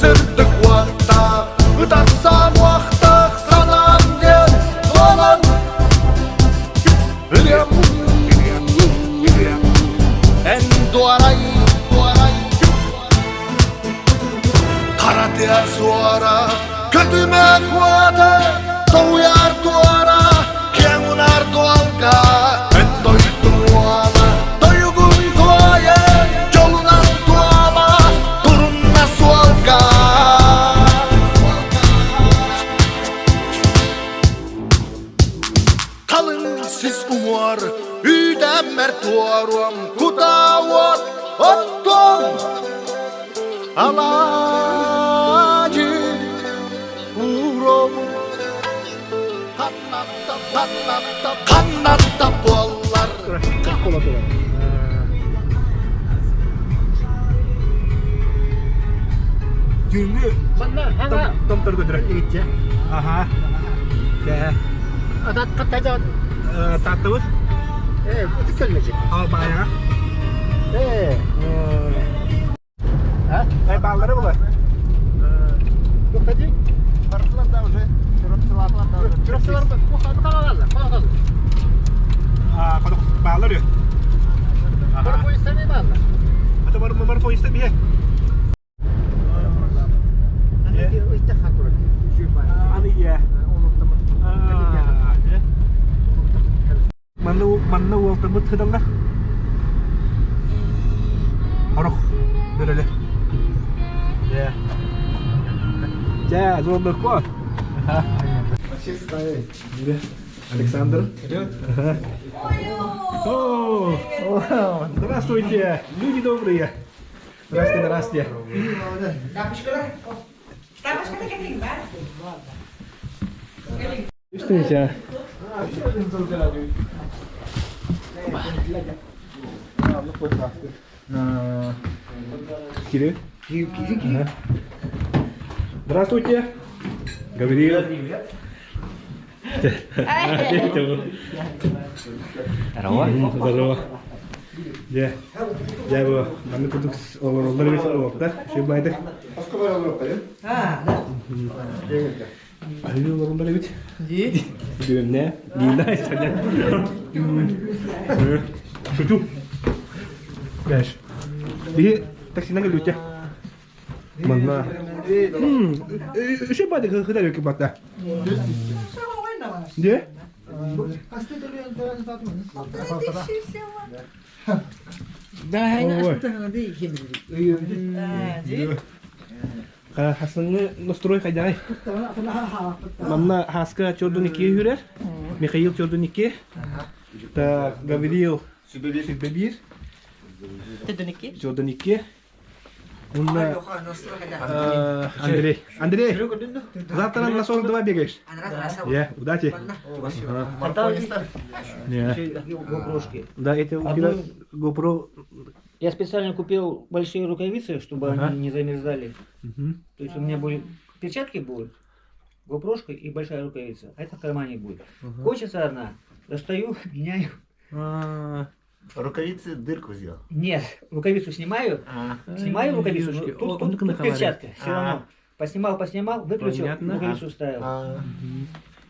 Сырдык уоттаах, ытарсан уохтаах санаам диэн туолан Ырыам, эн дуорай, дуорай Хара тыа суора, көтүмэ куота, тоһуйар туора, киэҥ унаар дуолга, эн дойдум уола, тойугун туойа, дьолунан туола, турунна суолга. Халыҥ сис уҥуор, үүтэммэр туоруом, кутаа уот оттуом. Алаадьы ууром ханнатта буоллар Түүҥҥү томтор көтөрө. Аха. Дэ. Тааттабыт. Баайаҕа. Э, бааллары булар. Бардылар да уже. Чурапчылар да. Бааллар үө. Ата бар бар поезда бие. Манна манна уолтарбыт сыталлар. Орох бөрөлө. Дьэ. Дьэ, золотко. Александр. О, здравствуйте, люди добрые. Здравствуйте, здравствуйте. Чувствуете? Кирилл. Здравствуйте. Гавриил. Здорово. Здорово. Дьэ, дьэ бу маннык курдук олороллор эбит олохтор. Үчүгэй байдык. Аһыы олороллор эбит. Бүгүннэ, Нина садя. Шучу. Знаешь, биһи таксинан кэлбитэ. Манна. Үчүгэй байдык хытар өкү бата. Де? Хасыҥҥы настрой хайдаҕый? Манна Хаска Чордун икки үүрэр, Михаил Чордун икки, так, Гавриил Сүбэбиир, Чордун икки, Уонна Андрей. Андрей, завтра на 42 бегаешь? Я, удачи. Да, это у тебя GoPro. Я специально купил большие рукавицы, чтобы Ага. они не замерзали. То есть у меня будет перчатки будут, GoPro и большая рукавица. А это в кармане будет. Хочется одна, достаю, меняю. А, Рукавицы дырку сделал. Нет, рукавицу снимаю, снимаю рукавицу, но Девушки, тут, он тут, на тут перчатка, все равно. Поснимал, поснимал, выключил, Понятно. рукавицу ставил.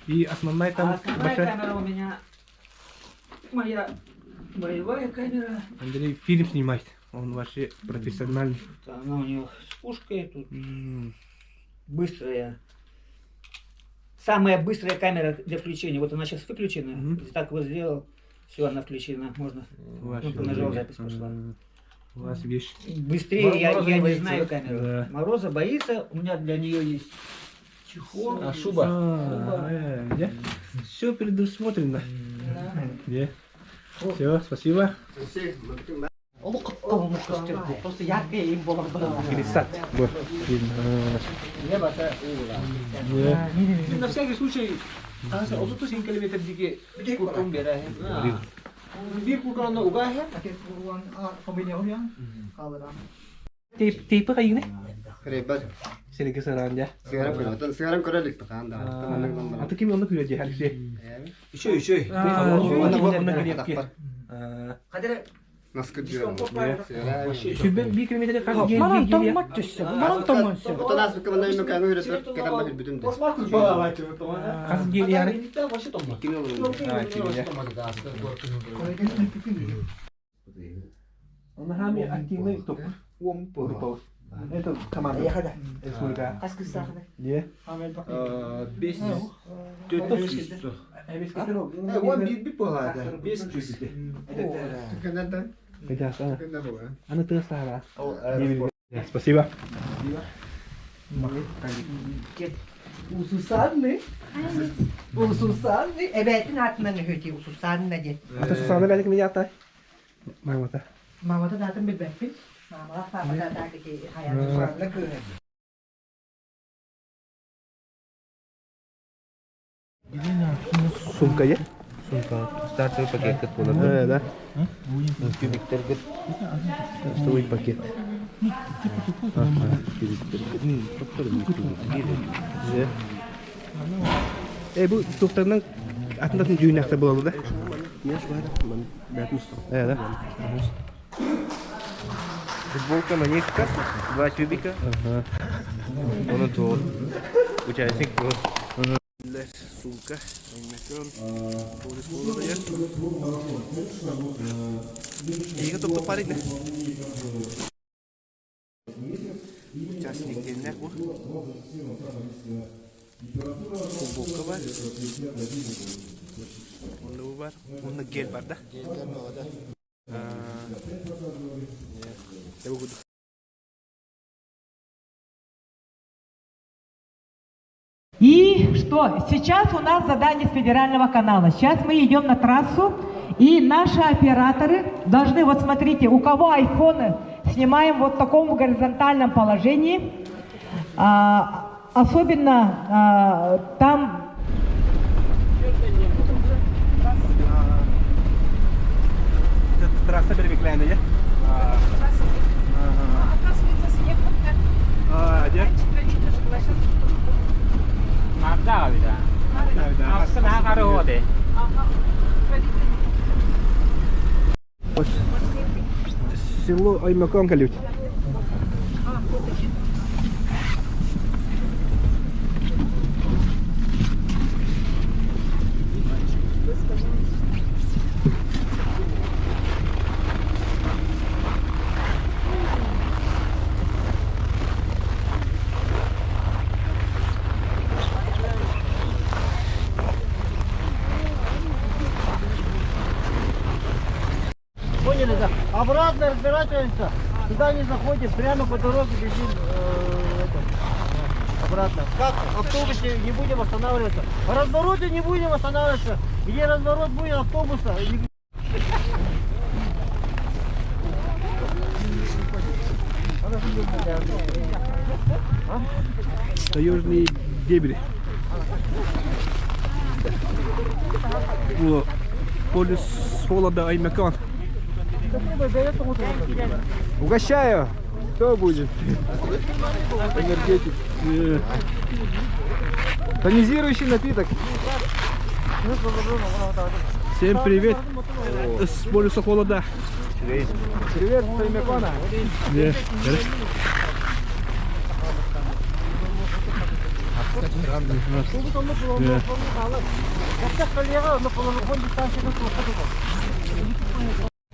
И основная А там основная большая. камера у меня моя боевая камера. Андрей фильм снимает. Он вообще профессиональный. Это Она у нее с пушкой, тут М. быстрая. Самая быстрая камера для включения. Вот она сейчас выключена. Мгм. Так вот сделал. Все, она включена. Можно. Вообще Ну, нажал, Андрей. запись пошла. А, У вас вещь. Быстрее я, Мороза я не боится, знаю да? камеру. Да. Мороза боится. У меня для нее есть чехол. А, шуба. Все предусмотрено. Все, спасибо. Просто яркая им была. Пересад. Вот. На всякий случай, 37 километр диге куркун бере. Bir куркун уга хэ. Тейпі қайыңны? Ребят, Сенікі саран ja. сигарам көрө. Сигарам көрө элек тахаан да. Аты ким онны күрөдө Алексей? Еще, еще. Онны Онны күрөдө. Кадыр Сүрбэн биир километр хас Манан тоҥмот түссе, манан тоҥон сөп. Хас гель яны? Нахами активный топ. Это команда. Республика. Не? Аны тыас таһара. Спасибо. Усусанны. Усусанны. Эбээтин аатынан өһүөтүй Усусанна диэн. Ата Сусанна бәлик ми ата? Мамата. Мамата даатын билбэппин. Мамалаах паапата атаак ити хайа Сусанна кыыһа. Сумка е? Сумка. Стартовый пакет буолар. Да, да. Тюбиктэргит. Стартовый пакет. Э, бу тухтарынан атын дьүүнэхтэ буолалы да? Э, да. Футболка, манишка, два тюбика. Оны туол. Участник был. Сумка. Эйге топтоп парень. Участник деннер бу. Футболка бар. Онда бу бар. Онда гель бар да. Я буду. И что? Сейчас у нас задание с федерального канала. Сейчас мы идем на трассу, и наши операторы должны, вот смотрите, у кого айфоны, снимаем вот в таком горизонтальном положении. А, особенно там Трасса перебекләнде, я? Оказывается, снег вот так. А, де? Раньше травица жгла, сейчас Ага, Село Аймакон калють. Поняли, да? Обратно разбирательница. Сюда не заходим, прямо по дороге бежим обратно. Как в автобусе не будем останавливаться. В развороте не будем останавливаться. Где разворот будет автобуса? Таежные дебри. Бу полюс холода Аймакан. Угощаю! Кто будет? Энергетик. Тонизирующий напиток. Всем привет с полюса холода. Привет, с Аймакона.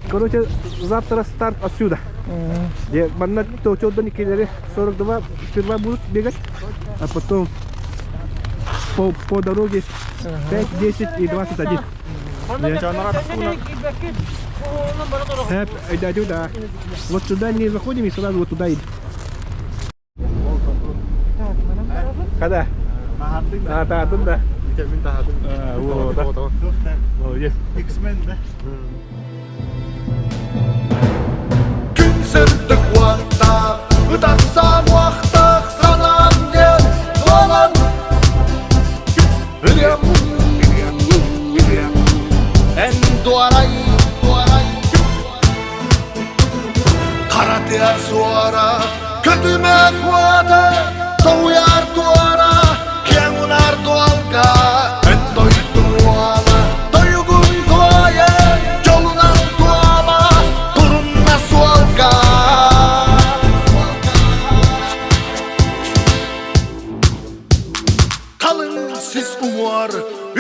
Короче, завтра старт отсюда. Где манна 42 сперва будут бегать, а потом по дороге 5, 10 и 21. Да. Вот сюда не заходим и сразу вот туда идем. Когда? А, да, да. А, вот, да. Молодец. Күн сырдык уақта, ытатсам уақтақ санам ден туалан. Ырым, ән дуарай, дуарай. Қара тыа суара, көтүмө куата, тоуяр туара, кең унар туалга, эн тойтун уала, тойугун туайы, жолунан туала, уҥуор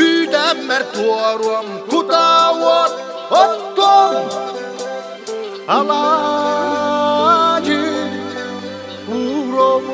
үүтэммэр туоруом кутаа уот оттуом алаадьы ууруом.